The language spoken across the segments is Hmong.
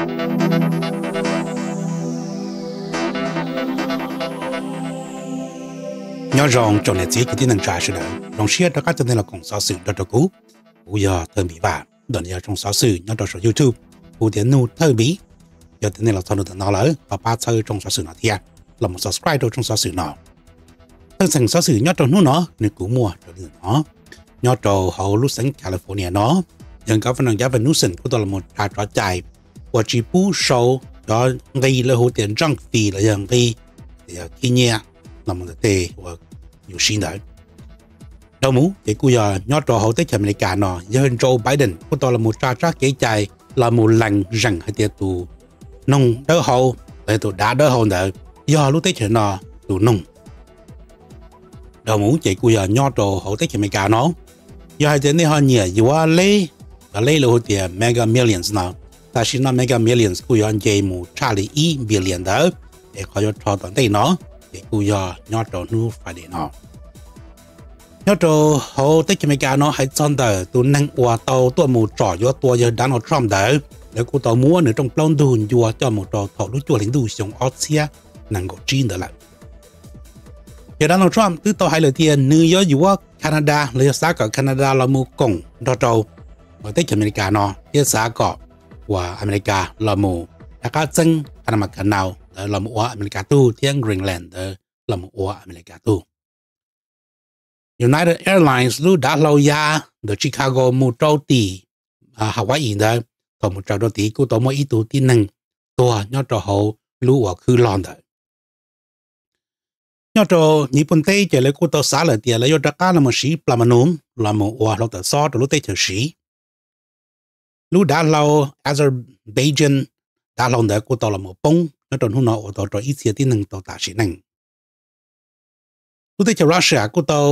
Nyob zoo tsoom niam txiv kwv tij neej tsa sawv daws, zoo siab rov qab tau nej los koom xov xwm nrog rau kuv. Kuv yog Thawj Npis Vaj, ntawm no yog tshooj xov xwm nyob rau saum YouTube hu tias Nug Thawj Npis. Yog tias nej los txog ntua ntawm no lawm, thov pab txhawb tshooj xov xwm no thiab los mus subscribe rau tshooj xov xwm no. Thawj xeem xov xwm nyob rau hnub no nws kuj muaj raws li ntawm no. Nyob rau hauv lub xeev California no, yawg Governor Gavin Newsom kuj tau los mus tsa tso cai uas tsis pub sau cov nqi lawv hu tias junk fees los yog nqi khib nyiab los mus ntawm tej uas yus siv ntawd. Dhau mus ces kuj yog nyob rau hauv teb chaws Amelikas no, yawg Joe Biden kuj tau los mus tsa tsab kev cai los mus lees zeem hais tias tus noog dawb hau los yog tus dav dawb hau ntawd yog lub teb chaws no tus noog. Dhau mus ces kuj yog nyob rau hauv teb chaws Amelikas no, yog hais tias nej ho nyiam yuav leb, cov leb lawv hu tias Mega Millions no, tam sim no Mega Millions kuj yuav nce mus tshaj li ib billion ntawd, es qhov yuav rho tom ntej no ces kuj yog nyob rau hnub Friday no. Nyob rau hauv teb chaws Amelikas no hais txog ntawm tus neeg uas tau tuaj mus tsom yuav tua yawg Donald Trump ntawd, lawv kuj tau muab nws rooj plaub ntug ncua coj mus rau thaum lub cuaj hli ntuj xyoo ob txhiab nees nkaum tsib ntawd lawm. Yawg Donald Trump twb tau hais lawm tias nws yuav yuav Canada los yog xav kom Canada los mus koom nrog rau teb chaws Amelikas no thiab xav kom uas Amelikas los mus rov qab txeeb Panama Canal ntawd los mus ua Amelikas tug thiab Greenland ntawd los mus ua Amelikas tug. United Airlines lub dav hlau ya ntawm Chicago mus rau tim Hawaii ntawd, thaum mus tsaws rau tid kuj tau muaj ib tug tib neeg tuag nyob rau hauv lub uas khwb log ntawd. Nyob rau Nyij Pooj teb ces lawv kuj tau xav lawm tias lawv yuav rov qab los mus siv plas ma nus los mus ua hluav taws xob rau lub teb chaws siv. Lub dav hlau Azerbaijan dav hlau ntawd kuj tau los mus poob nyob rau hnub no ua tau rau ib txhia tib neeg tau tas sim neej. Lub teb chaws Russia kuj tau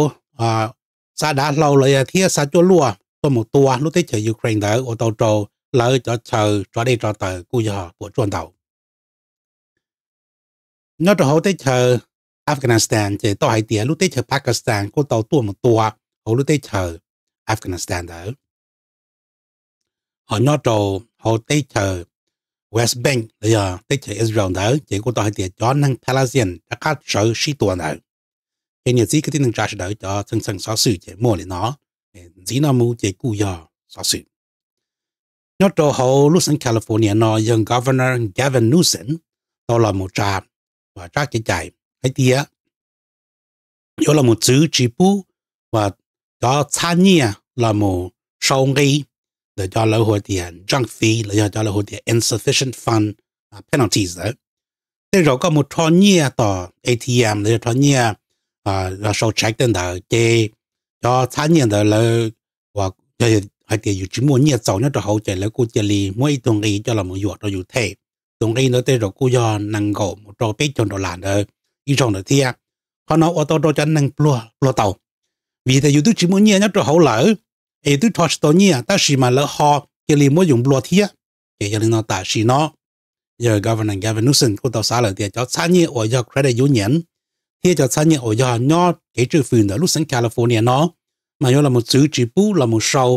xa dav hlau los yog thiab xa cuaj luaj tuaj mus tua lub teb chaws Ukraine ntawd ua tau rau lawv cov chaw tso dej tso taws kuj yog puas tsuaj ntau. Nyob rau hauv teb chaws Afghanistan ces tau hais tias lub teb chaws Pakistan kuj tau tuaj mus tua hauv lub teb chaws Afghanistan ntawd. Ho nyob rau hauv teb chaws West Bank los yog teb chaws Israel ntawd ces kuj tau hais tias cov neeg Palestine rov qab sawv sib tua ntawd. Ces niam txiv kwv tij neej tsa sawv daws, cov txheej txheem xov xwm ces muaj li no, ntxiv no mus ces kuj yog xov xwm. Nyob rau hauv lub xeev California no yog Governor Gavin Newsom tau los mus tsa tsab kev cai hais tias yuav los mus txwv tsis pub uas cov txhab nyiaj los mus sau nqi ntawm cov lawv hu tias junk fee los yog cov lawv hu tias insufficient fund penalties ntawd. Tej zaum koj mus rho nyiaj tom A T M los yog rho nyiaj los sau cheque tej ntawd ces cov txhab nyiaj ntawd lawv, yog hais tias yus tsis muaj nyiaj txaus nyob rau hauv ces lawv kuj cia li muab ib tug nqi coj los mus yuam rau yus them. Tus nqi ntawd tej zaum kuj yog nees nkaum mus rau peb caug dollar ntawd ib zaug ntawd thiab. Qhov no ua tau rau cov neeg pluag pluag tau, vim tias yus twb tsis muaj nyiaj nyob rau hauv lawm es yus twb rho tsis tau nyiaj tab sis mas lawv ho cia li muab yus nplua thiab. Ces yog li no tam sim no yawg Governor Gavin Newsom kuj tau xav lawm tias cov txhab nyiaj uas yog credit union thiab cov txhab nyiaj uas yog nyob kev tswj fwm ntawm lub xeev California no mas yuav los mus txwv tsis pub los mus sau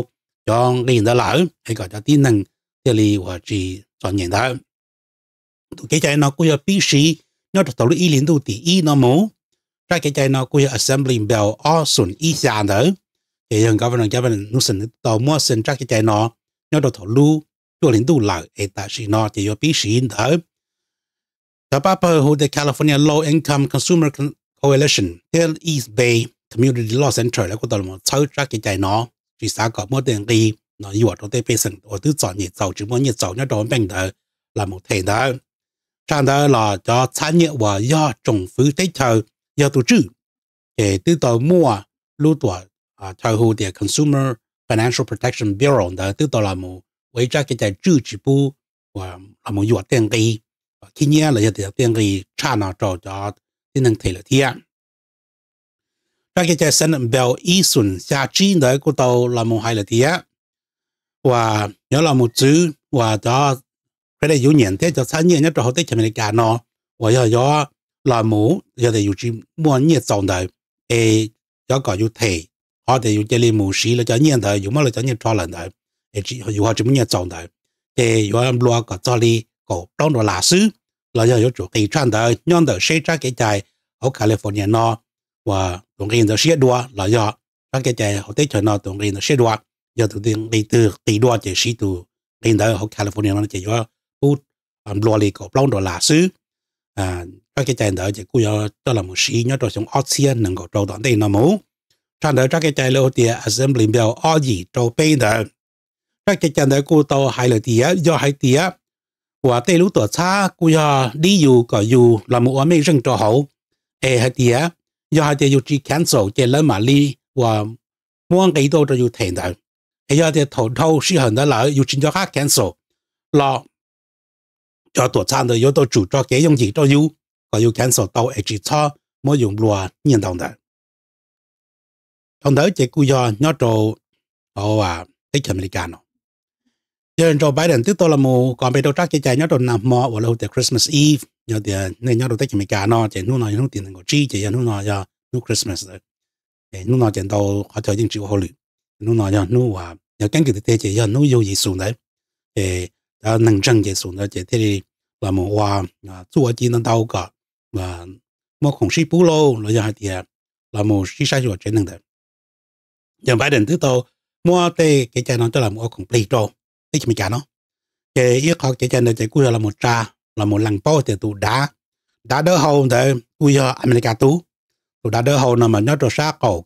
cov nqi ntawd lawm es kom cov tib neeg thiaj li uas tsis txom nyem ntawd. Tus kev cai no kuj yog pib siv nyob rau thaum lub ib hlis ntuj tim ib no mus. Tsab kev cai no kuj yog Assembly Bill ob xoom ib xya ntawd, ces yog Governor Gavin Newsom nws tau muab xeem tsab kev cai no nyob rau thaum lub cuaj hlis ntuj lawm es tam sim no ces yuav pib siv ntawd. Cov pab pawg hu tias California Low Income Consumer Coalition thiab East Bay Community Law Center lawv kuj tau los txhawb tsab kev cai no, tsis xav kom muab tej nqi no yuam rau tej pej xeem uas twb txom nyem txaus tsis muaj nyiaj txaus nyob rau npeej ntawd los mus them ntawd. Tshaj ntawd los cov txhab nyiaj uas yog tsoom fwv teb chaws yog tus tswj, ces twb tau muaj lub tuam chaw hu tias Consumer Financial Protection Bureau ntawd twb tau los mus ua ib tsab kev cai tswj tsis pub los mus yuam tej nqi khib nyiab los yog tias tej nqi tshaj no rau cov tib neeg them lawm thiab. Tsab kev cai Senate Bill ib xoom xya tsib ntawd kuj tau los mus hais lawm tias uas yuav los mus txwv uas cov credit union thiab cov txhab nyiaj nyob rau hauv teb chaws Amelikas no uas yog yuav los mus yog tias yus tsis muaj nyiaj txaus ntawd es cov kom yus them, ho tias yus cia li mus siv lawv cov nyiaj ntawd, yus muab lawv cov nyiaj rho lawm ntawd es yus ho tsis muaj nyiaj txaus ntawd, ces yuav nplua kom txog li kaum plaub dollar xwb, los yog yuav tsum qis tshaj ntawd nyob ntawm seb tsab kev cai hauv California no uas tus nqi ntawd siab dua los yog tsab kev cai hauv teb chaws no tus nqi ntawd siab dua. Yog tus nqi twg qis dua ces siv tus nqi ntawd hauv California no ces yuav pub nplua li kaum plaub dollar xwb. Tsab kev cai ntawd ces kuj yuav coj los mus siv nyob rau xyoo ob txhiab nees nkaum rau tom ntej no mus. Tshaj ntawd tsab kev cai lawv hu tias Assembly Bill ob yim rau peb ntawd, tsab kev cai ntawd kuj tau hais lawm tias yog hais tias uas tej lub tuam txhab kuj yog dib yus kom yus los mus ua mej zeej rau hauv, es hais tias yog hais tias yus tsis cancel ces lawv mam li uas muab nqi tuaj rau yus them ntawd. Es yog tias thaum dhau sij hawm ntawd lawm yus tsis nco qab cancel los cov tuam txhab ntawd yuav tau tsum tso kev yooj yim rau yus kom yus cancel tau es tsis txhob muab yus nplua nyiaj ntau ntawd. Thaum ntawd ces kuj yog nyob rau hauv teb chaws Amelikas no. Yog Joe Biden twb tau los mus kos npe rau tsab kev cai nyob rau nag hmo uas lawv hu tias Christmas Eve, yog tias nej nyob rau teb chaws Amelikas no ces hnub no yog hnub tim nees nkaum tsib ces yog hnub no yog hnub Christmas. Hnub no ces ntau qhov chaw yeej tsis ua hauj lwm. Hnub no yog hnub uas yog keeb kwm tiag tiag ces yog hnub yug Yexus ntawd. Ces cov neeg ntseeg Yexus ntawd ces thiaj li los mus ua txuj ua ci ntau ntau kom muaj khoom sib pub lauj los yog hais tias los mus sib saib xyuas tsev neeg ntawd. Yog Biden twb tau muab tej kev cai no coj los mus ua khoom plig rau teb chaws Amelikas no. Ces ib qhov kev cai ntawd ces kuj yog los mus tsa los mus lees paub tias tus dav, dav dawb hau ntawd kuj yog Amelikas tus. Tus dav dawb hau no mas nyob rau sab qaum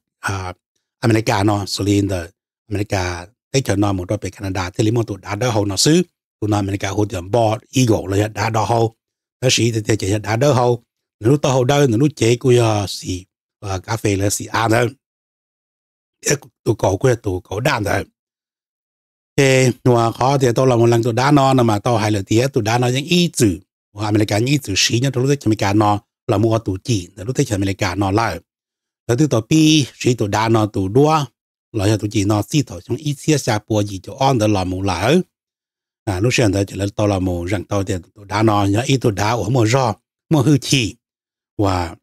Amelikas no, xws li ntawm Amelikas teb chaws no mus rau pem Canada thiaj li muaj tus dav dawb hau no xwb. Tus no Amelikas hu tias bald eagle los yog dav do hau. Tab sis tiag tiag ces yog dav dawb hau. Nws lub taub hau dawb, nws lub cev kuj yog xim kav fes los xim av ntawd, thiab tus kaus kuj yog tus kaus daj ntawd. Ces uas qhov tias tau los mus lees tus dav no no mas tau hais lawm tias tus dav no yeej ib txwm uas Amelikas yeej ib txwm siv nyob rau lub teb chaws Amelikas no los mus ua tus cim ntawm lub teb chaws Amelikas no lawm. Lawv twb tau pib siv tus dav no tus duab los yog tus cim no txij thaum xyoo ib txhiab xya pua yim caum ob ntawd los mus lawm. Lub sij hawm ntawd ces lawv tau los mus zeem tau tias tus dav no yog ib tug dav uas muaj zog, muaj hwj chim, uas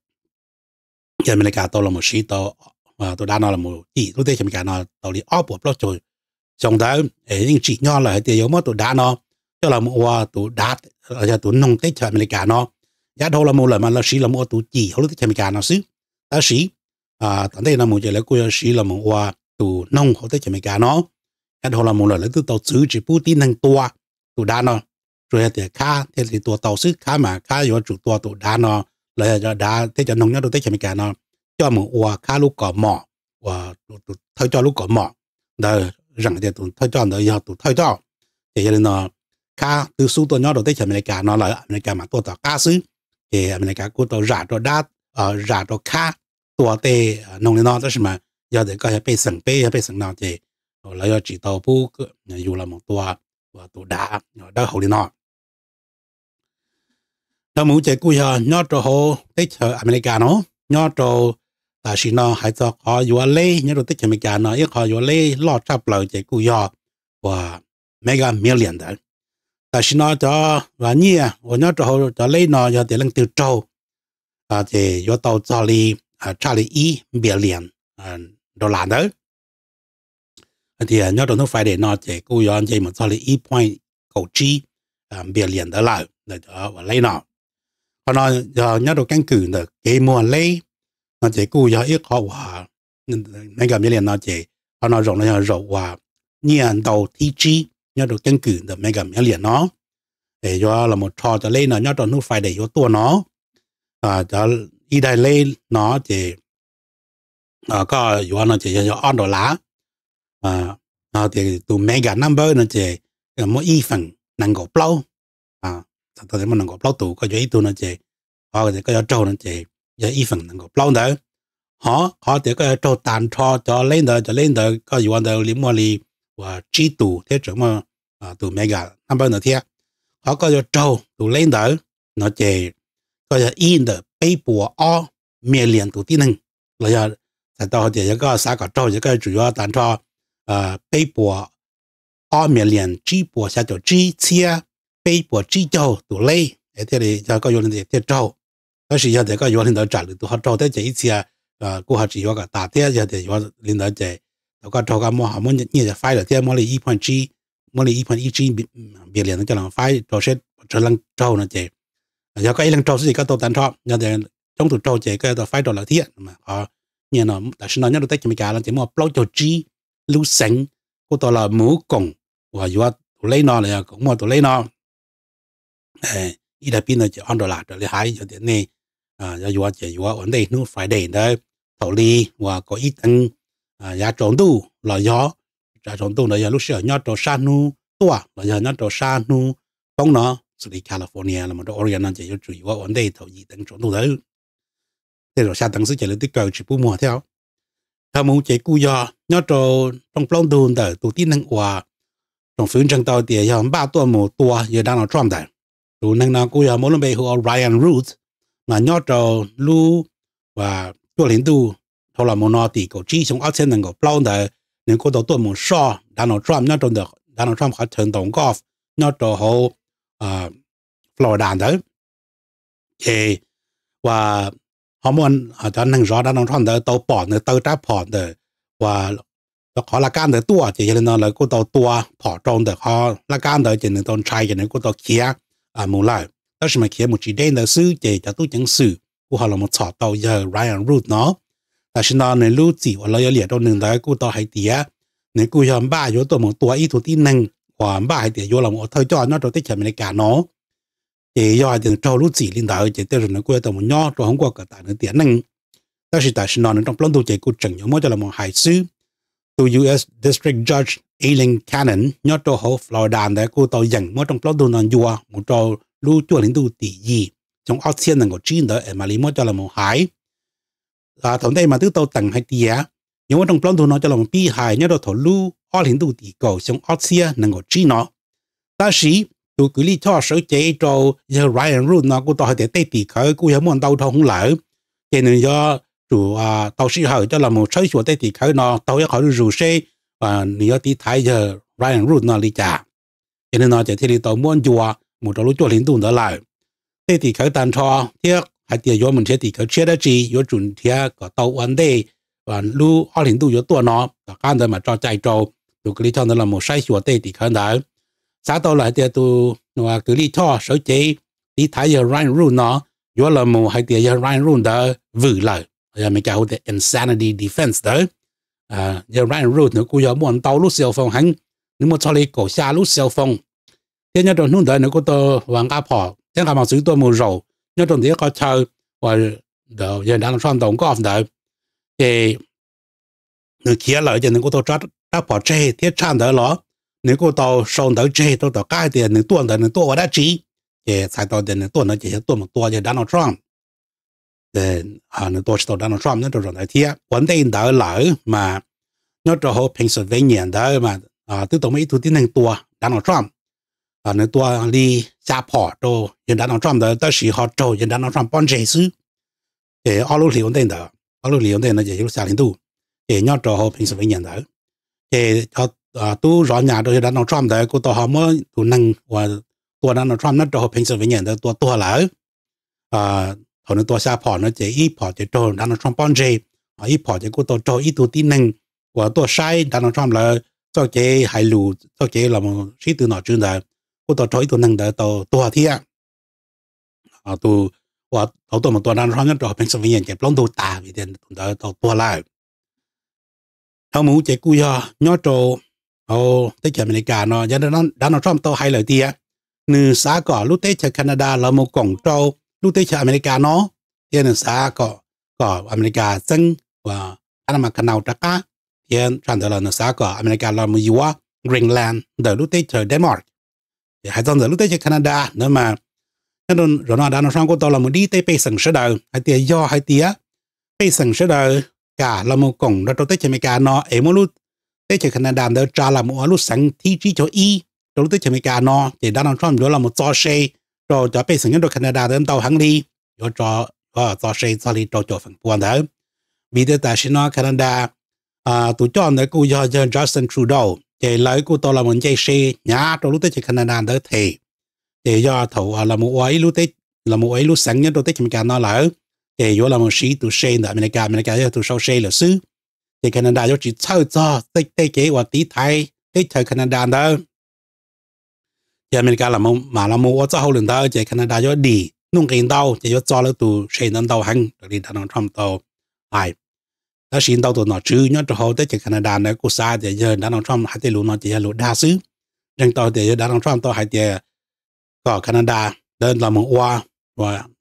Amelikas tau los mus siv tau tus dav no los mus cim lub teb chaws Amelikas no tau li ob puas plaub caug xyoo ntawd es yeej tsim nyog lawm hais tias yuav muab tus dav no coj los mus ua tus dav, yog tus noog teb chaws Amelikas no. Yav dhau los mus lawm mas lawv siv los mus ua tus cim hauv lub teb chaws Amelikas no xwb. Tab sis tom ntej no mus ces lawv kuj yuav siv los mus ua tus noog hauv teb chaws Amelikas no. Yav dhau los mus lawm lawv twb tau txwv tsis pub tib neeg tua tus dav no, tsuas yog tias khab thiaj li tua tau xwb. Khab mas khab yuav tsum tua tus dav no los yog cov dav thiab cov noog nyob rau teb chaws Amelikas no coj mus ua khab lub kaus mom, uas tus thawj coj lub kaus mom ntawd, zeem tias tus thawj coj ntawd yog tus thawj coj. Ces yog li no, khab twb xub tuaj nyob rau teb chaws Amelikas no lawm, Amelikas mam tuaj tom qab xwb. Ces Amelikas kuj tau zam rau dab, zam rau khab tua tej noog li no, tab sis mas yog tias koj yog pej xeem peb yog pej xeem no ces lawv yuav tsis tau pub yus los mus tua tus dav dawb hau li no. Dhau mus ces kuj yog nyob rau hauv teb chaws Amelikas no, nyob rau tam sim no hais txog qhov yuav leb nyob rau teb chaws Amelikas no ib qho yuav leb loj tshaj plaws ces kuj yog uas Mega Million ntawd. Tam sim no cov nyiaj uas nyob rau hauv cov leb no yog tias leej twg raug ces yuav tau txog li tshaj li ib billion dollar ntawd. Hais tias nyob rau hnub Friday no ces kuj yuav nce mus txog li ib point kaum tsib billion ntawd lawm ntawm cov uas leb no. Qhov no yog nyob rau keeb kwm ntawm kev muag leb no ces kuj yog ib qho uas Mega Million no ces qhov no zaum no yog zaum uas nyiaj ntau thib tsib nyob rau keeb kwm ntawm Mega Million no. Es yuav los mus rho cov leb no nyob rau hnub Friday yuav tuaj no. Cov ib daim leb no ces koj yuav no ces yog yog ob dollar. Tias tus mega number no ces muaj ib feem nees nkaum plaub. Tau muaj nees nkaum plaub tus, koj yuav ib tug no ces qhov tias koj yuav raug no ces yog ib feem nees nkaum plaub ntawd. Ho qhov tias koj yuav raug tag nrho cov leb ntawd, cov leb ntawd koj yuav ntawd li muaj li uas tsib tus thiab tseem muaj tus mega number ntawd thiab. Qhov koj yuav raug tus leb ntawd no ces koj yog ib ntawm peb puas ob million tus tib neeg, los yog txhais tau hais tias yog koj xav kom raug ces koj yuav tsum yuav tag nrho peb puas ob million tsib puas xya caum tsib txhiab peb puas tsib caug tus leb es thiaj li yog koj yuav li ntawd thiaj raug. Tab sis yog tias koj yuav li ntawd tsam lwm tus ho raug thiab ces ib txhia kuj ho tsis yuav kom tas thiab. Yog tias yuav li ntawd ces thaum koj raug koj muab ho muab nyiaj cov faib lawm thiab muab li ib point tsib muab li ib point ib tsib billion no coj los faib rau seb tsawg leej raug no ces, yog koj ib leeg raug xwb ces koj tau tag nrho, yog tias coob tus raug ces koj yuav tau faib rau lawv thiab. Qhov nyiaj no tam sim no nyob rau teb chaws Amelikas no ces muaj plaub caug tsib lub xeev kuj tau los mus koom uas yuav tus leb no los yog koom muaj tus leb no. Ib daim pib no ces ob dollar raws li hais, yog tias nej yuav yuav ces yuav ua ntej hnub Friday ntawd thaum li uas kaum ib teev yav tsaus ntuj los yog, yav tsaus ntuj ntawd yog lub sij hawm nyob rau sab hnub tuaj los yog nyob rau sab hnub poob no, xws li California los rau Oregon no ces yuav tsum yuav ua ntej thaum yim teev tsaus ntuj ntawd. Tej zaum xya teev xwb ces lawv twb kaw tsis pub muag thiab. Dhau mus ces kuj yog nyob rau rooj plaub ntug ntawm tus tib neeg uas tsoom fwv ntseeg tau tias yog npaj tuaj mus tua yawg Donald Trump ntawd. Tus neeg no kuj yog muaj lub npe hu ua Ryan Routh, mas nyob rau lub cuaj hli ntuj dhau los mus no tim kaum tsib xyoo ob txhiab nees nkaum plaub ntawd nws kuj tau tuaj mus soj Donald Trump nyob rau ntawm Donald Trump qhov chaw ntaus golf nyob rau hauv Florida ntawd. Ces uas ho muaj cov neeg zov Donald Trump ntawd tau pom nws taw rab phom ntawm uas qhov laj kab ntawd tuaj, ces yog li no lawv kuj tau tua phom rau ntawm qhov laj kab ntawd ces nws tau ntshai ces nws kuj tau khiav mus lawm. Tab sis mas khiav mus tsis deb ntawd xwb ces cov tub ceev xwm kuj ho los mus txhom tau yawg Ryan Routh no. Tam sim no nws lub txim uas lawv yuav liam rau nws ntawd kuj tau hais tias nws kuj yog npaj yuav tuaj mus tua ib tug tib neeg uas npaj hais tias yuav los ua thawj coj nyob rau teb chaws Amelikas no. Ces yog hais tias nws raug lub txim li ntawd ces tej zaum nws kuj yuav tau mus nyob rau hauv nkuaj kom tas nws tiam neej. Tab sis tam sim no nws rooj plaub ntug ces kuj tseem yuav muab coj los hais xwb. Tus U S District Judge Aileen Cannon nyob rau hauv Florida ntawd kuj tau yeem muab rooj plaub ntug no ncua mus rau lub cuaj hli ntuj tim yim xyoo ob txhiab nees nkaum tsib ntawd es mam li muab coj los hais. Thaum ntej mas twb tau teem hais tias yuav muab rooj plaub ntug no coj los pib hais nyob rau thaum lub ob hlis ntuj tim kaum xyoo ob txhiab nees nkaum tsib no. Tab sis tus kws lij choj sawv cev rau yawg Ryan Routh no kuj tau hais tias tej tim khawv kuj yog muaj ntau dhau hwv lawm, ces nws yuav tsum tau sij hawm coj los mus tshawb xyuas tej tim khawv no tau ib qho zuj zus seb nws yuav tiv thaiv yawg Ryan Routh no li cas. Ces nim no ces thiaj li tau muab ncua mus rau lub cuaj hlis ntuj ntawd lawm. Tej tim khawv tag nrho thiab hais tias yuav mus nrhiav tim khawv tshiab dab tsi yuav tsum nrhiav kom tau ua ntej lub ob hlis ntuj yuav tuaj no, tom qab ntawd mas tso cai rau tus kws lij choj ntawd los mus saib xyuas tej tim khawv ntawd. Xav tau lawm hais tias tus kws lij choj sawv cev tiv thaiv yawg Ryan Routh no yuav los mus hais tias yawg Ryan Routh ntawd vwm lawm, yog Amelikas hu tias insanity defense ntawd. Yawg Ryan Routh nws kuj yog muaj ntau lub cell phone heev, nws muaj txog li kaum xya lub cell phone, thiab nyob rau hnub ntawd nws kuj tau nqa phom thiab nqa mos txwv tuaj mus zaum nyob rau ntawm ib qhov chaw uas yawg Donald Trump ntaus golf ntawd. Ces nws khiav lawm ces nws kuj tau rab phom tseg thiab tshaj ntawd los nws kuj tau sau ntawv tseg rau tom qab hais tias nws tuaj ntawd nws tuaj ua dab tsi. Ces txhais tau tias nws tuaj ntawd ces yog tuaj mus tua yawg Donald Trump. Nws tua tsis tau Donald Trump nyob rau zaum ntawd thiab. Ua ntej ntawd lawm mas nyob rau hauv Pennsylvania ntawd mas twb tau muaj ib tug tib neeg tua Donald Trump. Nws tua li xya phom rau yawg Donald Trump ntawd tab sis ho raug yawg Donald Trump pob ntseg xwb. Ces ob lub hlis ua ntej ntawd, ob lub hlis ua ntej no ces yog lub xya hli ntuj, ces nyob rau hauv Pennsylvania ntawd, ces cov tub zov nyas rau yawg Donald Trump ntawd kuj tau ho muab tus neeg uas tua Donald Trump nyob rau hauv Pennsylvania ntawd tua tuag lawm. Thaum nws tua xya phom no ces ib phom ces raug Donald Trump pob ntseg, ho ib phom ces kuj tau raug ib tug tib neeg uas tuaj saib Donald Trump lawv txoj kev hais lus, txoj kev los sib tw nom tswv ntawd, kuj tau raug ib tug neeg ntawd tau tuag thiab. Tus uas tau tuaj mus tua Donald Trump nyob rau Pennsylvania ces plaub ntug tas vim tias tus ntawd tau tuag lawm. Dhau mus ces kuj yog nyob rau hauv teb chaws Amelikas no, yog Donald Trump tau hais lawm tias nws xav kom lub teb chaws Canada los mus koom rau lub teb chaws Amelikas no, thiab nws xav kom Amelikas txeeb uas Panama Canal rov qab, thiab tshaj ntawd los nws xav kom Amelikas los mus yuav Greenland ntawm lub teb chaws Denmark. Ces hais txog ntawm lub teb chaws Canada ntawd mas, nyob rau zaum no Donald Trump kuj tau los mus dib tej pej xeem sawv daws hais tias yog hais tias pej xeem sawv daws kam los mus koom nrog rau teb chaws Amelikas no es muab lub teb chaws Canada ntawd tsa los mus ua lub xeev thib tsib caug ib rau lub teb chaws Amelikas no ces Donald Trump yuav los mus txo se rau cov pej xeem nyob rau Canada ntawd ntau heev li, yuav txo se txog li rau caum feem pua ntawd. Vim tias tam sim no Canada tus coj ntawd kuj yog yawg Justin Trudeau, ces lawv kuj tau los mus nce se hnyav rau lub teb chaws Canada ntawd them. Ces yog thaum los mus ua ib lub, los mus ua ib lub xeev nyob rau teb chaws Amelikas no lawm, ces yuav los mus siv tus se ntawm Amelikas, Amelikas yog tus sau se lawm xwb. Ces Canada yuav tsis txhawj txog tej kev uas tiv thaiv teb chaws Canada ntawd. Yog Amelikas mam los mus ua txoj hauj lwm ntawd ces Canada yuav dim nuj nqis ntau ces yuav txo lawv tus se ntawd ntau heev raws li Donald Trump tau hais. Tab sis ntau tus nom tswv nyob rau hauv teb chaws Canada ntawd kuj xav tias yawg Donald Trump hais tej lus no ces yog lus dag xwb. Ntseeg tau tias yawg Donald Trump tau hais tias kom Canada ntawd los mus ua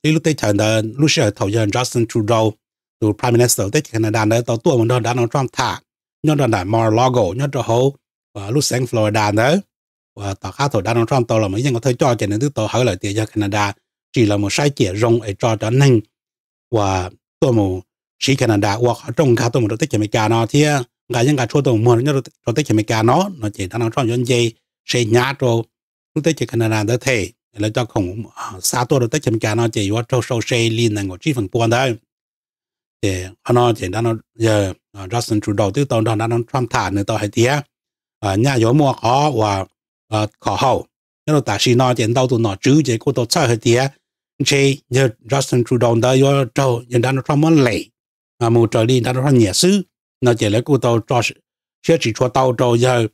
ib lub teb chaws ntawd lub sij hawm thaum yawg Justin Trudeau, tus Prime Minister teb chaws Canada ntawd tau tuaj mus nrog Donald Trump tham nyob rau nram Mar-a-Lago nyob rau hauv lub xeev Florida ntawd. Uas tom qab thaum Donald Trump tau los mus yeej ua thawj coj ces nws twb tau hawv lawm tias yog Canada tsis los mus saib ciam zoo es tso cov neeg uas tuaj mus siv Canada ua qhov rooj nkag tuaj mus rau teb chaws Amelikas no thiab nqa yeeb nqa tshuaj tuaj mus muag nyob rau teb chaws Amelikas no no ces Donald Trump yuav nce se hnyav rau lub teb chaws Canada ntawd them. Lawv cov khoom xa tuaj rau teb chaws Amelikas no ces yuav raug sau se li nees nkaum tsib feem pua ntawd. Ces qhov no ces yawg Justin Trudeau twb tau nrog Donald Trump tham, nws tau hais tias nyaj yuav muaj qhov uas khom haum. Nyob rau tam sim no ces ntau tus nom tswv ces kuj tau txhawj hais tias ntshe yawg Justin Trudeau ntawd yuav raug yawg Donald Trump muab lem mus raws li Donald Trump nyiam xwb no ces lawv kuj tau tso siab tsis tshua tau rau yawg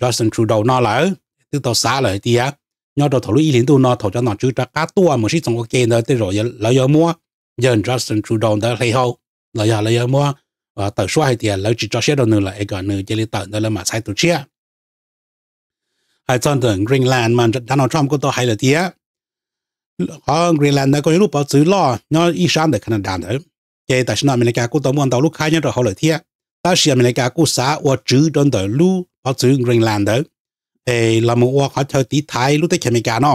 Justin Trudeau no lawm. Twb tau xav lawm hais tias nyob rau thaum lub ib hlis ntuj no thaum cov nom tswv rov qab tuaj mus sib txoos ua ke ntawd tej zaum lawv yuav muab yawg Justin Trudeau ntawd hle hau los yog lawv yuav muab tawm suab hais tias lawv tsis tso siab rau nws lawm es kom nws cia li tawm ntawd lawv mam xaiv tus tshiab. Hais txog ntawm Greenland mas Donald Trump kuj tau hais lawm tias qhov Greenland ntawd kuj yog lub pov txwv loj nyob ib sab ntawm Canada ntawd, ces tam sim no Amelikas kuj tau muaj ntau lub khaib nyob rau hauv lawm thiab. Tab sis Amelikas kuj xav ua tswv rau ntawm lub pov txwv Greenland ntawd es los mus ua qhov chaw tiv thaiv lub teb chaws Amelikas no.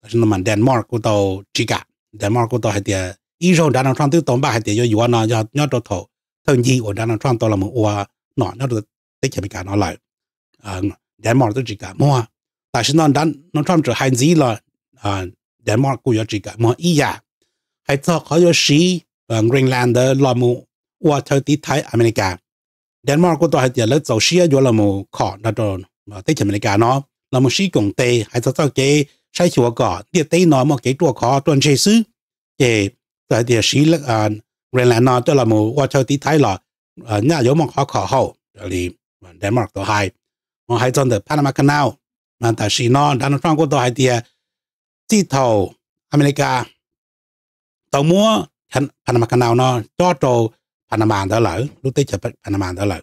Tam sim no mas Denmark kuj tau tsis kam, Denmark kuj tau hais tias ib zaug Donald Trump twb tau npaj hais tias yuav yuav no yog nyob rau thaum thawj ncig uas Donald Trump tau los mus ua nom nyob rau teb chaws Amelikas no lawm. Denmark twb tsis kam muag. Tam sim no Donald Trump txawm hais ntxiv los Denmark kuj yuav tsis kam muag ib yam. Hais txog qhov yuav siv Greenland ntawd los mus ua chaw tiv thaiv Amelikas, Denmark kuj tau hais tias lawv txaus siab yuav los mus khom nrog rau teb chaws Amelikas no los mus sib koom tes hais txog txoj kev saib xyuas kom ntiaj teb no muaj kev ruaj khov ruaj ntseg xwb. Ces txawm hais tias siv Greenland no coj los mus ua chaw tiv thaiv los nyaj yuav muaj qhov khom haum raws li Denmark tau hais. Hais txog ntawm Panama Canal, tam sim no Donald Trump kuj tau hais tias txij thaum Amelikas tau muab Panama Canal no cob rau Panama ntawd lawm, lub teb chaws Panama ntawd lawm,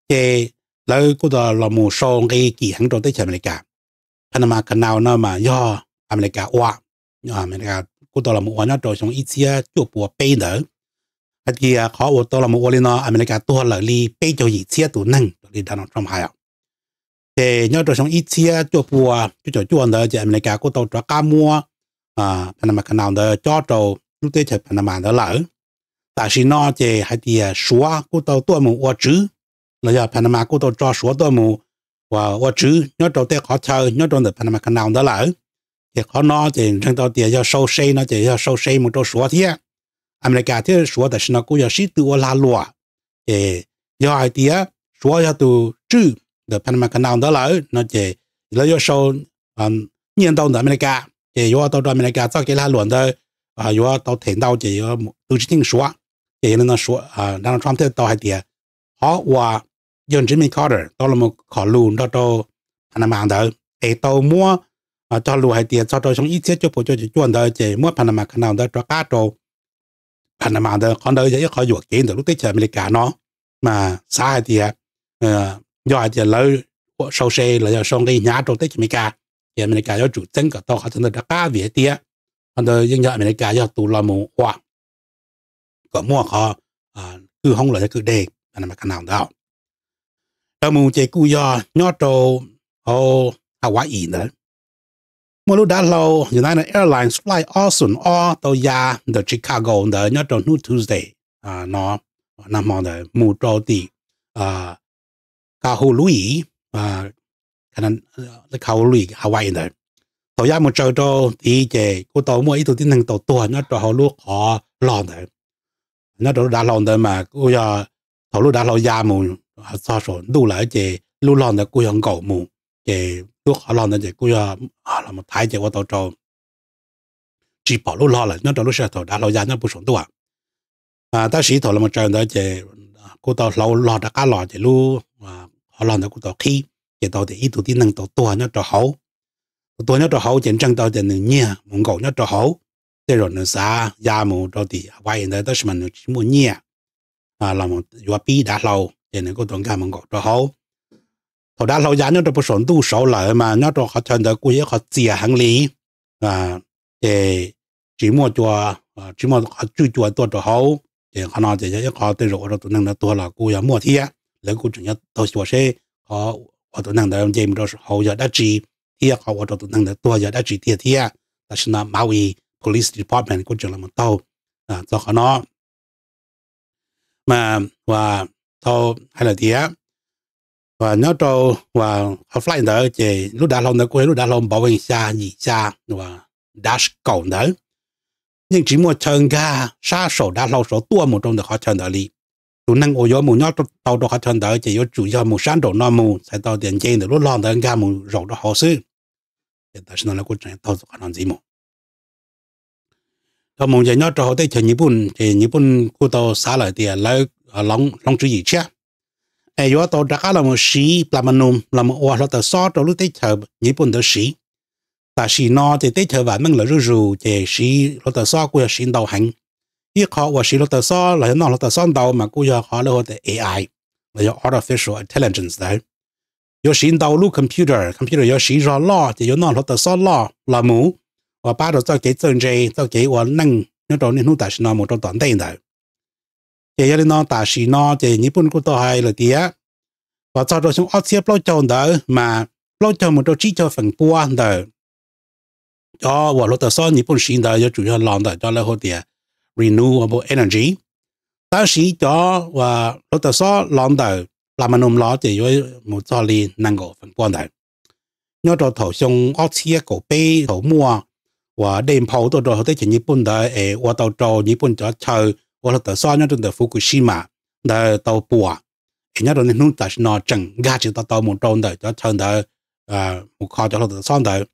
ces lawv kuj tau los mus sau nqi kim heev rau teb chaws Amelikas. Panama Canal no mas yog Amelikas ua, Amelikas kuj tau los mus ua nyob rau xyoo ib txhiab cuaj pua peb ntawd. Hais tias qhov uas tau los mus ua li no Amelikas tuag lawm li peb caug yim txhiab tus neeg raws li Donald Trump hais. Ces nyob rau xyoo ib txhiab cuaj pua cuaj caum cuaj ntawd ces Amelikas kuj tau rov qab muab Panama Canal ntawd cob rau lub teb chaws Panama ntawd lawm. Tam sim no ces hais tias Suav kuj tau tuaj mus ua tswv los yog Panama kuj tau tso Suav tuaj mus ua tswv nyob rau tej qhov chaw nyob rau ntawm Panama Canal ntawd lawm. Ces qhov no ces ntseeg tau tias yog sau se no ces yog sau se mus rau Suav thiab. Amelikas thiab Suav tam sim no kuj yog sib tw ua lag luam. Ces yog hais tias Suav yog tus tswj ntawm Panama Canal ntawd lawm no ces lawv yuav sau nyiaj ntau ntawm Amelikas ces yuav ua tau rau Amelikas txoj kev lag luam ntawd yuav tau them ntau ces yuav tw tsis theej Suav. Ces yog li no Donald Trump thiaj tau hais tias qhov uas yawg Jimmy Carter tau los mus khom lus nrog rau Panama ntawd es tau muab cog lus hais tias txog rau xyoo ib txhiab cuaj pua cuaj caum cuaj ntawd ces muab Panama Canal ntawd rov qab rau Panama ntawd, qhov ntawd yog ib qhov yuam kev ntawm lub teb chaws Amelikas no, mas xav hais tias yog hais tias lawv sau se los yog sau nqi hnyav rau teb chaws Amelikas, ces Amelikas yuav tsum txeeb kom tau qhov chaw ntawd rov qab vim hais tias qhov ntawd yeej yog Amelikas yog tus los mus ua kom muaj qhov kwj hoob los yog kwj deg Panama Canal ntawd. Dhau mus ces kuj yog nyob rau hauv Hawaii ntawd, muaj lub dav hlau United Airlines flight ob xoom ob tau ya ntawm Chicago ntawd nyob rau hnub Tuesday no, nag hmo ntawd mus rau tim Kahului, Kahului, Hawaii ntawd. Thaum ya mus tsaws rau tid ces kuj tau muaj ib tug tib neeg tau tuag nyob rau hauv lub qhov log ntawd. Nyob rau lub dav hlau ntawd mas kuj yog thaum lub dav hlau ya mus txog saum ntuj lawm ces lub log ntawd kuj yog nkaum mus, ces lub qhov log ntawd ces kuj yog los thaiv ces ua tau rau tsis pom lub log lawm nyob rau lub sij hawm thaum dav hlau ya nyob puag saum ntuj. Tab sis thaum los mus tsaws ntawd ces kuj tau hlau log rov qab los ces lub qhov log ntawd kuj tau qhib, ces tau tias ib tug tib neeg tau tuag nyob rau hauv. Tus tuag nyob rau hauv ces ntseeg tau tias nws nyiag mus nkaum nyob rau hauv. Tej zaum nws xav ya mus rau tim Hawaii ntawd tab sis mas nws tsis muaj nyiaj los yuav pib dav hlau, ces nws kuj tau nkag mus nkaum rau hauv. Thaum dav hlau ya nyob rau puag saum ntuj saud lawm mas nyob rau qhov chaw ntawd kuj yog ib qho txias heev li, ces tsis muaj cua, tsis muaj qhov tswj cua tuaj rau hauv. Ces qhov no ces yog ib qho tej zaum ua rau tus neeg ntawd tuag los kuj yog muaj thiab. Lawv kuj tseem yuav taug xyuas seb qhov uas tus neeg ntawd nce mus rau hauv yog dab tsi thiab qhov ua rau tus neeg ntawd tuag yog dab tsi tiag thiab. Tam sim no Maui Police Department kuj tseem los taug txog qhov no. Mas ua tau hais lawm tias nyob rau qhov flight ntawd ces lub dav hlau ntawd kuj yog lub dav hlau Boeing xya yim xya, dash kaum ntawd. Yeej tsis muaj chaw nkag sab saum dav hlau saud tuaj mus rau ntawm qhov chaw ntawd li. Tus neeg uas yuav mus nyob tau rau qhov chaw ntawd ces yuav tsum yog mus sab nraum no mus txhais tau tias nce ntawm lub log ntawd nkag mus zaum rau hauv xwb. Ces tam sim no lawv kuj tseem taug qhov no ntxiv mus. Thaum mus ces nyob rau hauv teb chaws Nyij Pooj ces Nyij Pooj kuj tau xav lawm tias lawv hloov tswv yim tshiab es yuav tau rov qab los mus siv plas mas nus los mus ua hluav taws xob rau lub teb chaws Nyij Pooj ntawd siv. Tam sim no ces teb chaws vam meej lawm zuj zus ces siv hluav taws xob kuj yog siv ntau heev. Ib qho uas siv hluav taws xob los yog noj hluav taws xob ntau mas kuj yog qhov lawv hu tias A I los yog artificial intelligence ntawd. Yuav siv ntau lub computer, computer yuav siv zog loj ces yuav noj hluav taws xob loj los mus uas pab rau txoj kev txawj ntse, txoj kev ua neej nyob rau niaj hnub tam sim no mus rau tom ntej ntawd. Ces yog li no tam sim no ces Nyij Pooj kuj tau hais lawm tias uas txog rau xyoo ob txhiab plaub caug ntawd mas plaub caug mus rau tsib caug feem pua ntawm cov uas hluav taws xob Nyij Pooj siv ntawd yuav tsum yog los ntawm cov lawv hu tias renewable energy. Tab sis cov uas hluav taws xob los ntawm plas mas nus los ces yuav mus txog li nees nkaum feem pua ntawd. Nyob rau thaum xyoo ob txhiab kaum peb thaum muaj uas dej nphau tuaj rau hauv teb chaws Nyij Pooj ntawd es ua tau rau Nyij Pooj cov chaw ua hluav taws xob nyob rau ntawm Fukushima ntawd tau puas, es nyob rau niaj hnub tam sim no tseem nkag tsis tau tau mus rau ntawm cov chaw ntawd mus kho cov hluav taws xob ntawd.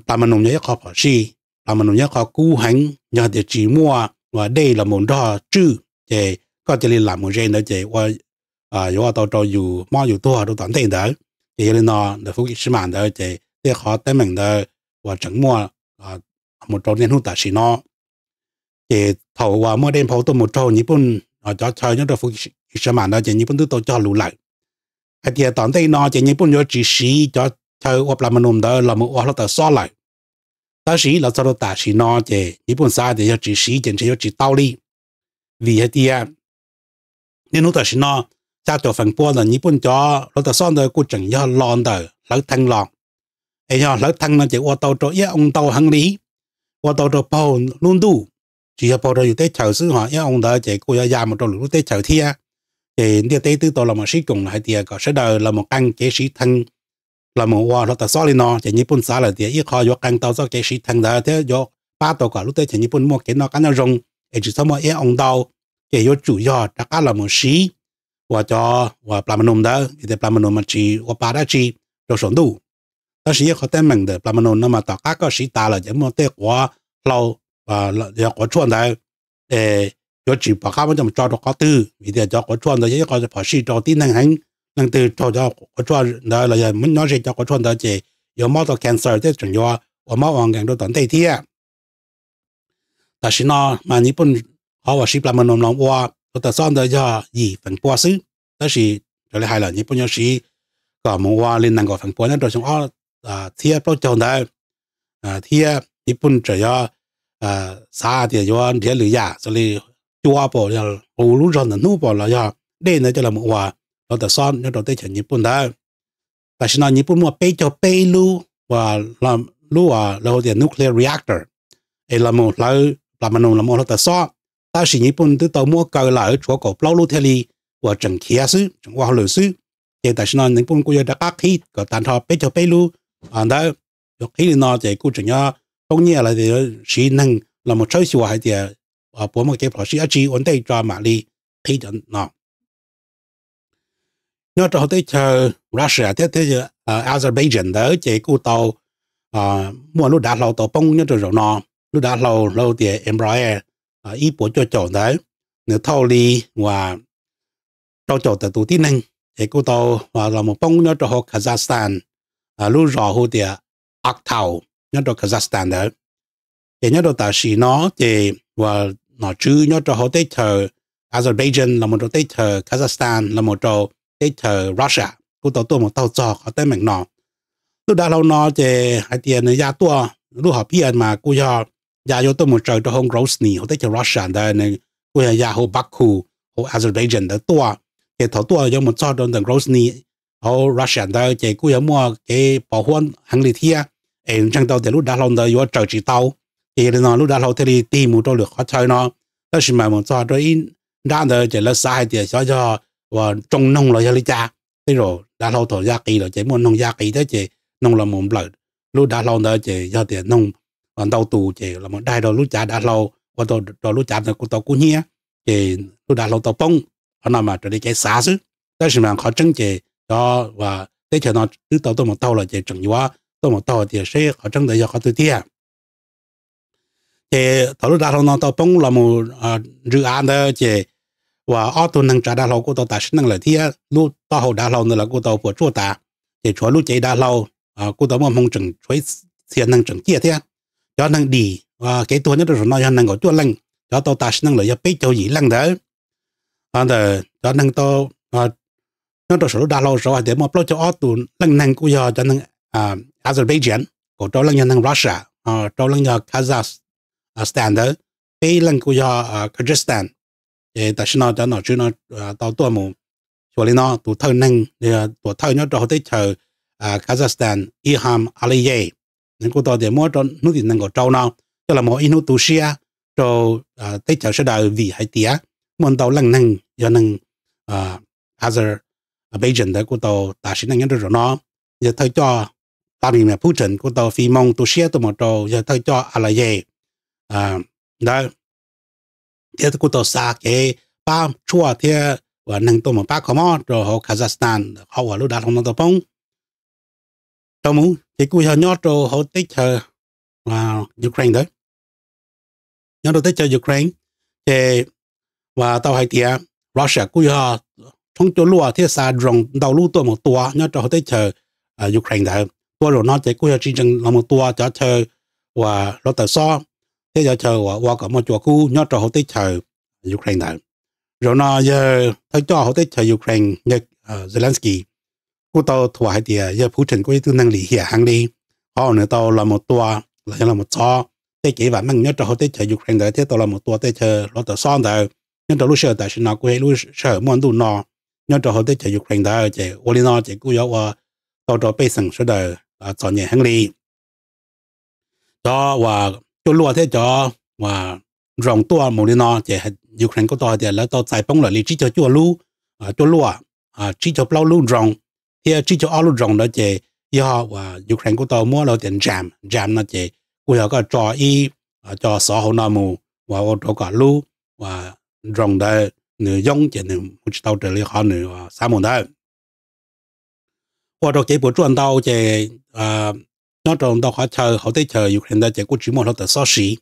Plas mas nus yog ib qho phom sij, plas mas nus yog ib qho kub heev, yog hais tias tsis muaj uas dej los mus nrog tswj ces koj cia li lam mus ze ntawd ces yuav ua tau rau yus mob yus tuag rau tom ntej ntawd. Ces yog li no ntawm Fukushima ntawd ces tej qhov teeb meem ntawd uas tseem muaj mus rau niaj hnub tam sim no. Ces thaum uas muaj dej nphau tuaj mus raug Nyij Pooj cov chaw nyob rau Fukushima ntawd ces Nyij Pooj twb tau cog lus lawm hais tias tom ntej no ces Nyij Pooj yuav tsis siv cov chaw ua plas mas nus ntawd los mus ua hluav taws xob lawm. Tab sis los txog rau tam sim no ces Nyij Pooj xav tias yog tsis siv ces ntshe yuav tsis tau li, vim hais tias niaj hnub tam sim no xya caum feem pua ntawm Nyij Pooj cov hluav taws xob ntawd kuj tseem yog los ntawm hlawv thee los, es yog hlawv thee no ces ua tau rau iab oo ntau heev li, ua tau rau paug lub ntuj, tsis yog paug rau yus teb chaws xwb ho iab oo ntawd ces kuj yuav ya mus rau lwm lub teb chaws thiab. Ces ntiaj teb twb tau los mus sib koom hais tias kom sawv daws los mus qee kev siv thee los mus ua hluav taws xob li no ces Nyij Pooj xav lawm tias ib qho yuav qee tau txoj kev siv thee ntawd thiab yuav pab tau kom lub teb chaws Nyij Pooj muaj kev noj qab nyob zoo es tsis txhob muaj iab oo ntau, ces yuav tsum yog rov qab los mus siv uas cov uas plas mas nus ntawd, vim tias plas mas nus mas tsis ua pa dab tsi rau saum ntuj. Tab sis ib qho teeb meem ntawm plas mas nus no mas tom qab koj siv tas lawm ces muaj tej quav hlau, yog quav tshuaj ntawd es yuav tsis pom qab muab coj mus tso rau qhov twg, vim tias cov quav tshuaj ntawd yog ib qho phom sij rau tib neeg heev. Leej twg raug cov quav tshuaj ntawd los yog nyob ze cov quav tshuaj ntawd ces yuav mob tau cancer thiab tseem yuav ua mob ua nkees rau tom ntej thiab. Tam sim no mas Nyij Pooj qhov uas siv plas mas nus los ua hluav taws xob ntawd yog yim feem pua xwb, tab sis raws li hais lawm Nyij Pooj yuav siv kom mus ua li nees nkaum feem pua nyob rau xyoo ob txhiab plaub caug ntawd, thiab Nyij Pooj tseem yuav xav tias yuav nrhiav lwm yam xws li cua pam, yog qus lub zog ntawm hnub pam los yog dej ntawd coj los mus ua hluav taws xob nyob rau teb chaws Nyij Pooj ntawd. Tam sim no Nyij Pooj muaj peb caug peb lub, lub uas lawv hu tias nuclear reactor es los mus hlawv plas mas nus los mus ua hluav taws xob, tab sis Nyij Pooj twb tau muab kaw lawm tshuav kaum plaub lub thiaj li uas tseem khiav xwb, tseem ua hauj lwm xwb. Ces tam sim no Nyij Pooj kuj yuav rov qab qhib kom tag nrho peb caug peb lub ntawd. Yuav qhib li no ces kuj tseem yuav poob nyiaj los tias yuav siv neeg los mus tshawb xyuas hais tias puas muaj kev phom sij dab tsi ua ntej tso mam li qhib cov no. Nyob rau hauv teb chaws Russia thiab teb chaws Azerbaijan ntawd ces kuj tau muaj lub dav hlau tau poob nyob rau zaum no. Lub dav hlau lawv hu tias Embraer ib puas cuaj caum ntawd, nws thauj li uas rau caum tawm tus tib neeg ces kuj tau los mus poob nyob rau hauv Kazakhstan, lub zos hu tias Aktau nyob rau Kazakhstan ntawd. Ces nyob rau tam sim no ces uas nom tswv nyob rau hauv teb chaws Azerbaijan los mus rau teb chaws Kazakhstan los mus rau teb chaws Russia kuj tau tuaj mus taug txog qhov teeb meem no. Lub dav hlau no ces hais tias nws ya tuaj, lub hom phiaj mas kuj yog ya yuav tuaj mus tsaws rau hauv Grozny hauv teb chaws Russia ntawd, nws kuj yog ya hauv Baku hauv Azerbaijan ntawd tuaj. Ces thaum tuaj yuav mus txog rau ntawm Grozny hauv Russia ntawd ces kuj yog muaj kev pos huab heev li thiab, es ntseeg tau tias lub dav hlau ntawd yuav tsaws tsis tau. Ces yog li no lub dav hlau thiaj li tig mus rau lwm qhov chaw no. Tab sis mas mus txog rau ib nrab ntawd ces lawv xav hais tias xyov yog uas tsoo noog los yog li cas. Tej zaum dav hlau thaum ya qis lawm ces muaj noog ya qis thiab ces noog los mus nplawm lub dav hlau ntawd ces yog tias noog ntau tus ces los mus daig rau lub cav dav hlau, ua rau lub cav ntawd kuj tau kub hnyiab, ces lub dav hlau tau poob. Qhov no mas raws li kev xav xwb, tab sis mas qhov tseeb ces cov teb chaws no twb tau tuaj mus taug lawm ces tseem yuav tuaj mus taug tias seb qhov tseeb ntawd yog qhov twg tiag. Ces thaum lub dav hlau no tau poob los mus ntsws av ntawd ces uas ob tug neeg tsav dav hlau kuj tau tas sim neej lawm thiab lub taub hau dav hlau ntawd los kuj tau puas tsuaj tas. Ces tshuav lub cev dav hlau kuj tau muaj hmoo tseem tshuav ib txhia neeg tseem ciaj thiab. Cov neeg dim kev tuag nyob rau saum no yog nees nkaum cuaj leej, cov tau tas sim neej lawm yog peb caug yim leej ntawd. Ntawm cov neeg tau nyob rau saum lub dav hlau saud hais tias muaj plaub caug ob tus leej neeg kuj yog cov neeg Azerbaijan, kaum rau leej yog neeg Russia, rau leej yog Kazakhstan ntawd, peb leej kuj yog Kazakhstan. Ces tam sim no cov nom tswv no tau tuaj mus xyuas li no, tus thawj neeg, tuam thawj nyob rau hauv teb chaws Kazakhstan Ilham Aliyev, nws kuj tau tias muab rau hnub tim nees nkaum rau no coj los mus ib hnub tu siab rau teb chaws sawv daws vim hais tias muaj ntau leej neeg yog neeg Azerbaijan ntawd kuj tau tas sim neej nyob rau zaum no. Yawg thawj coj Vladimir Putin kuj tau fij moo tu siab tuaj mus rau yawg thawj coj Aliyev ntawd, thiab kuj tau xa kev pab tshuaj thiab uas neeg tuaj mus pab kho mob rau hauv Kazakhstan qhov uas lub dav hlau no tau poob rau mus. Ces kuj yog nyob rau hauv teb chaws Ukraine ntawd. Nyob rau teb chaws Ukraine ces uas tau hais tias Russia kuj yog tshoob cuaj luaj thiab xa drone ntau lub tuaj mus tua nyob rau hauv teb chaws Ukraine ntawd. Tua zaum no ces kuj yog tsis ntsees los mus tua cov chaw uas hluav taws xob thiab cov chaw uas ua kom muaj cua kub nyob rau hauv teb chaws Ukraine ntawd. Zaum no yawg thawj coj hauv teb chaws Ukraine, yawg Zelensky, kuj tau thuam hais tias yawg Putin kuj ib tug neeg lim hiam heev li, qhov uas nws tau los mus tua los yog los mus txov tej kev vam meej nyob rau hauv teb chaws Ukraine ntawd thiab tau los mus tua tej chaw hluav taws xob ntawd. Nyob rau lub sij hawm tam sim no kuj yog ib lub sij hawm muaj ntuj no nyob rau hauv teb chaws Ukraine ntawd, ces ua li no ces kuj yuav ua tau rau pej xeem sawv daws txom nyem heev li. Cov uas cuaj luaj thiab cov uas drone tuaj mus li no ces Ukraine kuj tau hais tias lawv tau txais poob lawm li tsib caug cuaj lub, cuaj luaj, tsib caug plaub lub drone thiab tsib caug ob lub drone ntawd ces yog uas Ukraine kuj tau muab lawv tias JAM, JAM no ces kuj yog koj tso ib co xov hauv no mus uas ua rau kom lub uas drone ntawd nws yoob ces nws mus tsis tau raws li qhov nws xav mus ntawd. Ua rau kev puas tsuaj ntau ces nyob rau ntau qhov chaw hauv teb chaws Ukraine ntawd ces kuj tsis muaj hluav taws xob siv.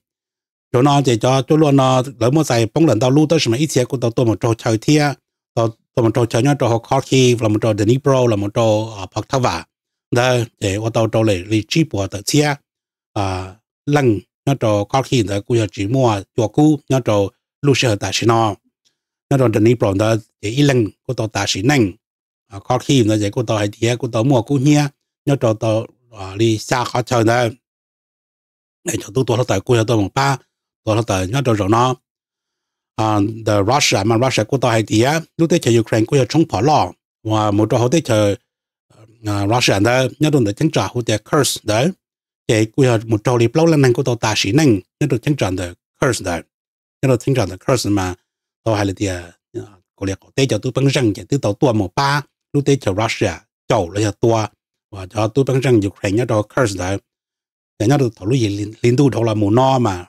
Zaum no ces cov cuaj luaj no lawv muab txais poob lawm ntau lub, tab sis mas ib txhia kuj tau tuaj mus raug chaw thiab, tuaj mus raug chaw nyob rau hauv Kharkiv los mus rau Dnipro los mus rau Poltava ntawd ces ua tau rau li tsib puas tawm txhiab leej nyob rau Kharkiv ntawd kuj yog tsis muaj cua kub nyob rau lub sij hawm tam sim no. Nyob rau Dnipro ntawd ces ib leeg kuj tau tas sim neej. Kharkiv ntawd ces kuj tau hais tias kuj tau muaj kub hnyiab nyob rau tau li xya qhov chaw ntawd. Cov tub tuav hluav taws kuj yog tuaj mus pab tuav hluav taws nyob rau zaum no. Ntawm Russia mas Russia kuj tau hais tias lub teb chaws Ukraine kuj yog tshoob phom loj uas mus rau hauv teb chaws Russia ntawd nyob rau ntawm cheeb tsam hu tias Kursk ntawd, ces kuj yog mus raug li plaub leej neeg kuj tau tas sim neej nyob rau cheeb tsam ntawm Kursk ntawd. Nyob rau cheeb tsam ntawm Kursk mas tau hais li tias kaus lim qaum teb cov tub peeb zeej ces twb tau tuaj mus pab lub teb chaws Russia caum los yog tua uas cov tub peeb zeej Ukraine nyob rau Kursk ntawd. Ces nyob rau thaum lub yim hli ntuj dhau los mus no mas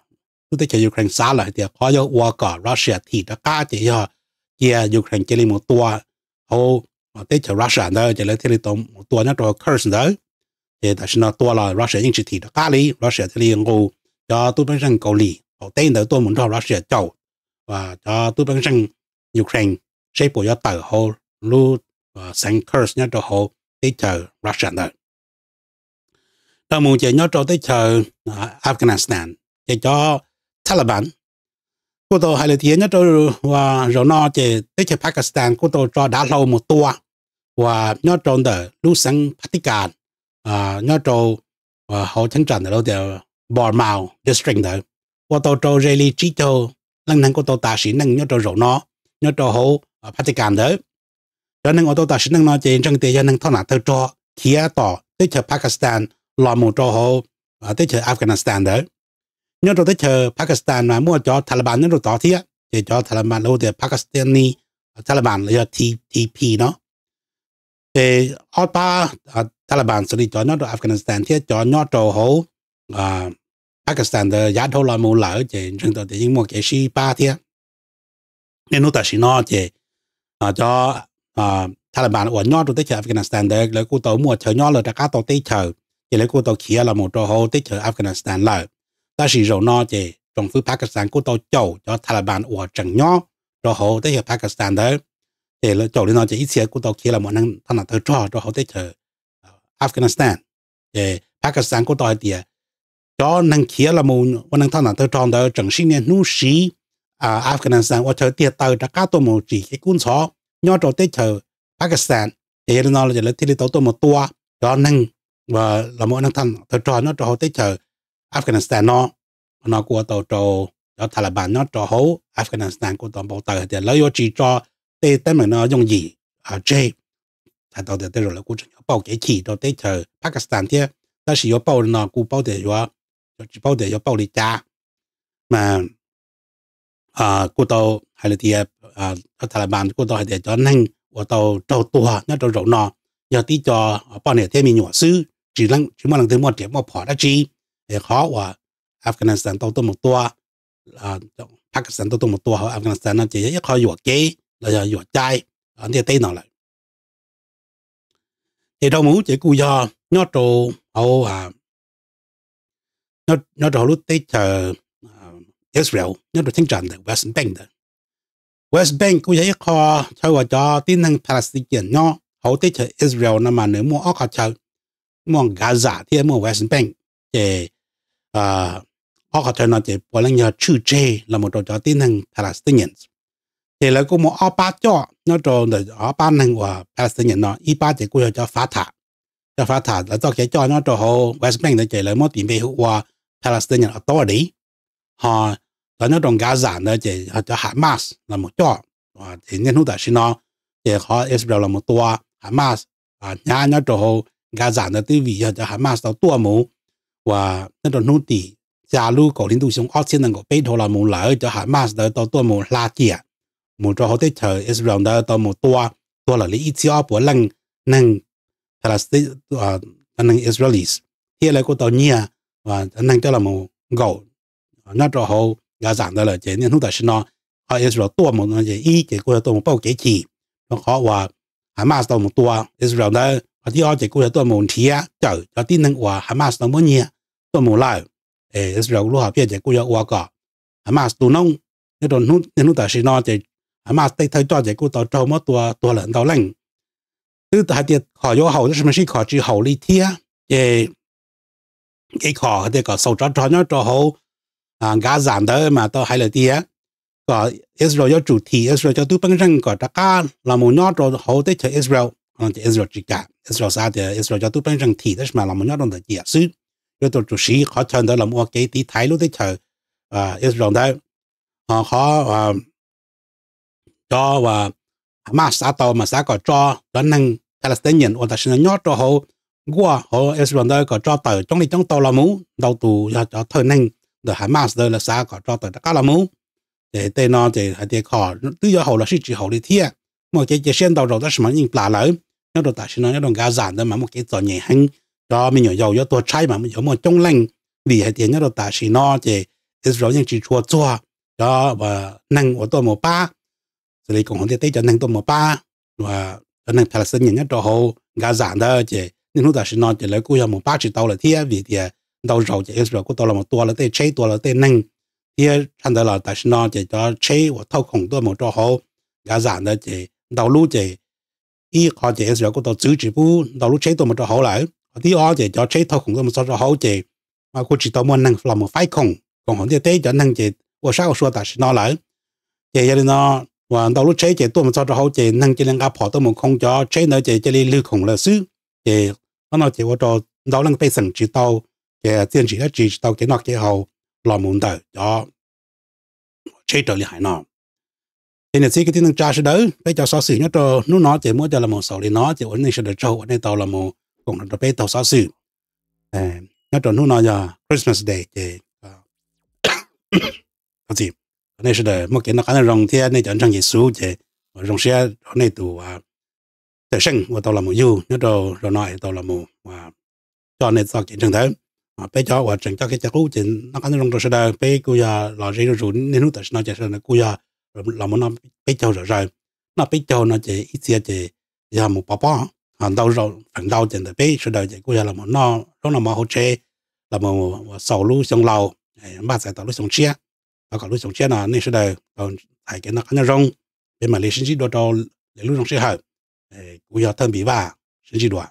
lub teb chaws Ukraine xav lawm hais tias qhov yuav ua kom Russia thim rov qab ces yog cia Ukraine cia li mus tua hauv teb chaws Russia ntawd ces lawv thiaj li tau mus tua nyob rau Kursk ntawd. Ces tam sim no tua los Russia yeej tsis thim rov qab li, Russia thiaj li nqus cov tub peeb zeej kaus lim qaum teb ntawd tuaj mus nrog Russia caum cov tub peeb zeej Ukraine seb puas yuav tawm hauv lub xeev Kursk nyob rau hauv teb chaws Russia ntawd. Dhau mus ces nyob rau teb chaws Afghanistan, ces cov Taliban kuj tau hais lawm tias nyob rau zaum no ces teb chaws Pakistan kuj tau tso dav hlau mus tua uas nyob rau ntawm lub xeev Paktika, nyob rau hauv cheeb tsam ntawm lub tias Bawrmawr District ntawd, ua tau rau ze li tsib caug leej neeg kuj tau tas sim neej nyob rau zaum no nyob rau hauv Paktika ntawd. Cov neeg uas tau tas sim neej no ces ntseeg tias yog neeg thoj nam tawg rog khiav tom teb chaws Pakistan los mus rau hauv teb chaws Afghanistan ntawd. Nyob rau teb chaws Pakistan mas muaj cov Taliban nyob rau tod thiab, ces cov Taliban lawv hu tias Pakistani Taliban los yog T T P no. Ces ob pab Taliban xws li cov nyob rau Afghanistan thiab cov nyob rau hauv Pakistan ntawd yav dhau los mus lawm ces ntseeg tau tias yeej muaj kev sib pab thiab. Niaj hnub tam sim no ces cov Taliban uas nyob rau teb chaws Afghanistan ntawd lawv kuj tau muaj chaw nyob lawm rov qab tau teb chaws, ces lawv kuj tau khiav los mus rau hauv teb chaws Afghanistan lawm. Tab sis zaum no ces tsoom fwv Pakistan kuj tau caum cov Taliban uas tseem nyob rau hauv teb chaws Pakistan ntawd. Ces lawv caum li no ces ib txhia kuj tau khiav los mus ua neeg thoj nam tawg rog rau hauv teb chaws Afghanistan. Ces Pakistan kuj tau hais tias cov neeg khiav los mus ua neeg thoj nam tawg rog ntawd tseem sib niaj hnub siv Afghanistan ua chaw tiag taw rov qab tuaj mus tsim kev kub ntxhov nyob rau teb chaws Pakistan. Ces yog li no ces lawv thiaj li tau tuaj mus tua cov neeg los mus ua neeg thoj nam tawg rog nyob rau hauv teb chaws Afghanistan no. No kuj ua tau rau cov Taliban nyob rau hauv Afghanistan kuj tau npau taws hais tias lawv yuav tsis tso tej teeb meem no yooj yim tseg. Hais tau tias tej zaum lawv kuj tseem yuav pauj kev chim rau teb chaws Pakistan thiab, tab sis yuav pauj li no kuj paub tias yuav, tsis paub tias yuav pauj li cas. Mas kuj tau hais lawm tias cov Taliban kuj tau hais tias cov neeg uas tau raug tuag nyob rau zaum no yog tib co poj niam thiab me nyuam xwb, tsis muaj leej twg muaj riam muaj phom dab tsi. Es qhov uas Afghanistan tau tuaj mus tua, Pakistan tau tuaj mus tua hauv Afghanistan no ces yog ib qho yuam kev los yog yuam cai ntiaj teb no lawm. Ces dhau mus ces kuj yog nyob rau hauv, nyob rau hauv lub teb chaws Israel nyob rau cheeb tsam ntawm West Bank ntawd. West Bank kuj yog ib qho chaw uas cov tib neeg Palestinian nyob hauv teb chaws Israel no mas nws muaj ob qho chaw, muaj Gaza thiab muaj West Bank. Ces ob qho chaw no ces puav leej yog tshwj tseg los mus rau cov tib neeg Palestinians. Ces lawv kuj muaj ob pab coj nyob rau ntawm ob pab neeg uas Palestinian no, ib pab ces kuj yog cov Fatah. Cov Fatah lawv txoj kev coj nyob rau hauv West Bank ntawd ces lawv muab tis npe hu ua Palestinian Authority. Ho cov nyob rau Gaza ntawd ces yog cov Hamas los mus coj. Ces niaj hnub tam sim no ces qhov Israel los mus tua Hamas hnyav nyob rau hauv Gaza ntawd twb vim yog cov Hamas tau tuaj mus uas nyob rau hnub tim xya lub kaum hli ntuj xyoo ob txhiab nees nkaum peb dhau los mus lawm, cov Hamas ntawd tau tuaj mus hla ciam mus rau hauv teb chaws Israel ntawd tau mus tua, tuag lawm li ib txhiab ob puas leej neeg, neeg Israelis, thiab lawv kuj tau nyiag cov neeg coj los mus nkaum nyob rau hauv Gaza ntawd lawm. Ces niaj hnub tam sim no qhov Israel tuaj mus no ces ib ces kuj yog tuaj mus pauj kev chim rau qhov uas Hamas tau mus tua Israel ntawd, qhov thib ob ces kuj yog tuaj mus nrhiav cawm cov tib neeg uas Hamas tau muab nyiag tuaj mus lawm. Es Israel lub hom phiaj ces kuj yog ua kom Hamas tu noob. Nyob rau niaj hnub tam sim no ces Hamas tej thawj coj ces kuj tau raug muab tua tuag lawm ntau leej. Twb hais tias khom yuav haum tab sis mas sib khom tsis haum li thiab. Ces kev khom hais tias kom xaus tsov rog nyob rau hauv Gaza ntawd mas tau hais lawm tias kom Israel yuav tsum thim Israel cov tub peeb zeej kom rov qab los mus nyob rau hauv teb chaws Israel. Ces Israel tsis kam, Israel xav tias Israel cov tub peeb zeej thim tab sis mas los mus nyob rau ntawm ciam xwb, yuav tsum siv qhov chaw ntawd los ua kev tiv thaiv lub teb chaws Israel ntawd. Ho qhov cov Hamas xav tau mas xav kom tso cov neeg Palestinian uas tam sim no nyob rau hauv nkuaj hauv Israel ntawd kom tso tawm coob li coob tau los mus, ntau tus yog cov thawj neeg ntawm Hamas ntawd lawv xav kom tso tawm rov qab los mus. Ces tej no ces hais tias khom twb yuav haum los sib tsis haum li thiab. Muaj kev cia siab ntau zaus tab sis mas yeej plam lawm. Nyob rau tam sim no nyob rau Gaza ntawd mas muaj kev txom nyem heev, cov me nyuam yaus yuav tuag tshaib mas yuav muaj coob leej, vim hais tias nyob rau tam sim no ces Israel yeej tsis tshua txuag cov neeg uas tuaj mus pab, xws li koom haum ntiaj teb cov neeg tuaj mus pab cov neeg Palestinian nyob rau hauv Gaza ntawd. Ces niaj hnub tam sim no ces lawv kuj yog mus pab tsis tau lawm thiab, vim tias ntau zaus ces Israel kuj tau los tua lawv tej tsheb, tua lawv tej neeg, thiab tshaj ntawd los tam sim no ces cov tsheb uas thauj khoom tuaj mus rau hauv Gaza ntawd ces ntau lub ces ib qho ces Israel kuj tau txwv tsis pub ntau lub tsheb tuaj mus rau hauv lawm. Qhov thib ob ces cov tsheb thauj khoom tuaj mus txog rau hauv ces kuj tsis tau muaj neeg los mus faib khoom, khoom hauv ntiaj teb cov neeg ces ua sab ua sua tam sim no lawm. Ces yog li no uas ntau lub tsheb ces tuaj mus txog rau hauv ces neeg cia li nqa phom tuaj mus khoo cov tsheb ntawd ces cia li lwg khoom lawm xwb. Ces qhov no ces ua rau ntau leej pej xeem tsis tau kev txiaj ntsig dab tsi, tsis tau kev noj kev haus los mus ntawm cov tsheb raws li hais no. Ces niam txiv kwv tij neej tsa sawv daws, peb cov xov xwm nyob rau hnub no ces muab coj los mus xaus li no ces ua nej sawv daws tsaug uas nej tau los mus koom rau peb taug xov xwm. Nyob rau hnub no yog Christmas Day ces nej sawv daws muaj kev noj qab nyob zoo thiab nej cov ntseeg Yexus ces ua zoo siab rau nej tus cawm seej uas tau los mus yug nyob rau zaum no es tau los mus coj nej txoj kev ntseeg ntawd. Peb cov uas tseem coj kev cai qub ces noj qab nyob zoo rau sawv daws, peb kuj yog los ze zuj zus niaj hnub tam sim no ces sawv daws kuj yog los mus noj peb caug zom zaws. Noj peb caug no ces ib txhia ces yog mus pov pob, ho ntau zaus feem ntau ces ntawm peb sawv daws ces kuj yog los mus noj zaub noj mov hauv tsev, los mus xaus lub xyoo laus, npaj txais tau lub xyoo tshiab. Thov kom lub xyoo tshiab no nej sawv daws tau txais kev noj qab nyob zoo. Peb mam li sib ntsib dua rau lwm lub zoo sij hawm. Kuv yog Thawj Npis Vaj, sib ntsib dua.